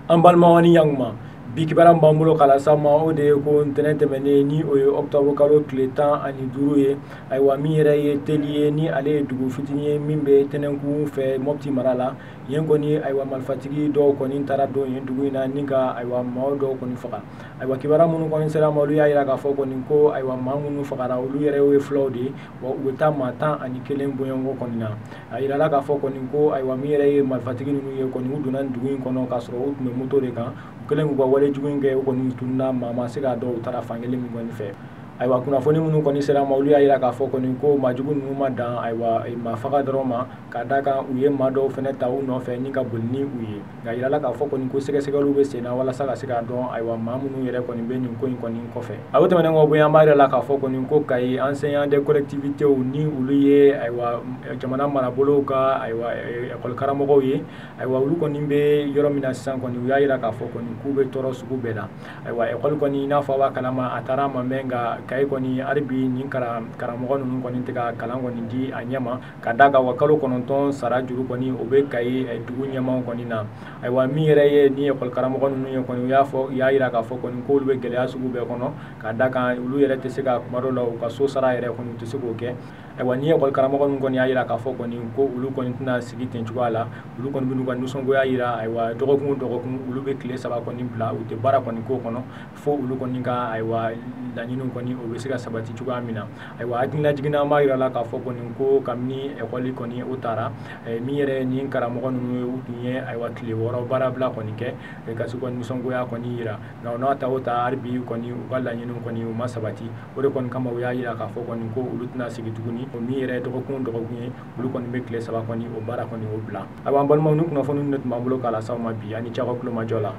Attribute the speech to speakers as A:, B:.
A: An balimaw ni ɲankuma, bi kibaruya b'an bolo k'a lase aw ma, o de ye ko ntɛnɛn tɛmɛnen, ni o ye octobre kalo tile 15 ye, ayiwa, min yɛrɛ ye Teli ye, ni ale ye dugu fitinin ye min bɛ Tɛnɛnkun fɛ Mopti mara la, yen kɔni, ayiwa, marifatigi dɔw kɔni taara don yen dugu in na ni ka, ayiwa, maa dɔw kɔni faga. Ayiwa, kibaruya minnu kɔni sera ma, olu y'a jira k'a fɔ kɔni ko, ayiwa, maa minnu fagara, olu yɛrɛ ye fulaw de ye, wa u bɛ taa maa 11 bɔɲɔgɔnko kɔni na. A yirala k'a fɔ kɔni ko, ayiwa, min yɛrɛ ye marifatigi ninnu ye kɔni, u donna dugu in kɔnɔ k'a sɔrɔ u tun bɛ moto de kan. U kɛlen k'u ka wale jugu in kɛ, u kɔni tununna, maa ma se k'a dɔn u taara fan kelen min kɔni fɛ. Ayiwa, kunnafoni minnu kɔni sera ma, olu y'a jira k'a fɔ kɔni ko maajugu ninnu ma dan, ayiwa, maa faga dɔrɔn ma, ka da kan u ye maa dɔw fana ta u nɔfɛ ni ka boli ni u ye. Nka yirala k'a fɔ kɔni ko sɛgɛsɛgɛliw bɛ sen na walasa ka se k'a dɔn, ayiwa, maa minnu yɛrɛ kɔni bɛ nin ko in kɔni kɔfɛ. A o tɛmɛnen kɔ, bonya, an b'a yira la k'a fɔ kɔni ko Kayi enseignants des collectivités, ni olu ye, ayiwa, jamana marabolow ka, ayiwa, école karamɔgɔw ye, ayiwa, olu kɔni bɛ yɔrɔ min na sisan kɔni, u y'a jira k'a fɔ kɔni k'u bɛ tɔɔrɔ sugu bɛɛ la. Ayiwa, école kɔni, i n'a fɔ a b'a kalama, a taara a ma mɛn, nka Kayi kɔni, hali bi nin karamɔgɔ ninnu kɔni tɛ ka kalan kɔni di a ɲɛ ma, ka da kan wa kalo 9 sara juru kɔni, o bɛ Kayi dugu ɲɛmaw kɔni na. Ayiwa, min yɛrɛ ye ni école karamɔgɔ ninnu ye kɔni, u y'a fɔ, u y'a jira k'a fɔ kɔni k'olu bɛ gɛlɛya sugu bɛɛ kɔnɔ, ka da kan olu yɛrɛ tɛ se ka, kuma dɔw la, u ka so sara yɛrɛ kɔni, u tɛ se k'o kɛ. Ayiwa, ni école karamɔgɔ ninnu kɔni y'a jira k'a fɔ kɔni ko olu kɔni tɛna sigi ten cogoya la, olu kɔni bɛ n'u ka nisɔngoya jira. Ayiwa, dɔgɔkun o dɔgɔkun, olu bɛ tile 3 kɔni bila, u tɛ baara kɔni k'o kɔnɔ, fo olu kɔni ka, ayiwa, laɲiniw kɔni, o bɛ se ka sabati cogoya min na. Ayiwa, hakilina jiginna, an b'a jira la k'a fɔ kɔni ko kabini école kɔni o taara, min yɛrɛ ni karamɔgɔ ninnu ye, u tun ye, ayiwa, tile 6 baarabila kɔni kɛ ka se ka nisɔngoya kɔni jira. Nka o n'a ta o ta, hali bi kɔni, u ka laɲiniw kɔni, u ma sabati. O de kɔni kama, u y'a jira k'a fɔ kɔni ko olu tɛna sigi tuguni. O min yɛrɛ ye dɔgɔkun o dɔgɔkun ye, olu kɔni bɛ tile 3 kɔni o baara kɔni o bila. Ayiwa, an balimaw, ni kunnafoni de tun b'an bolo k'a lase aw ma bi. Ani ce aw ka tulomajɔ la.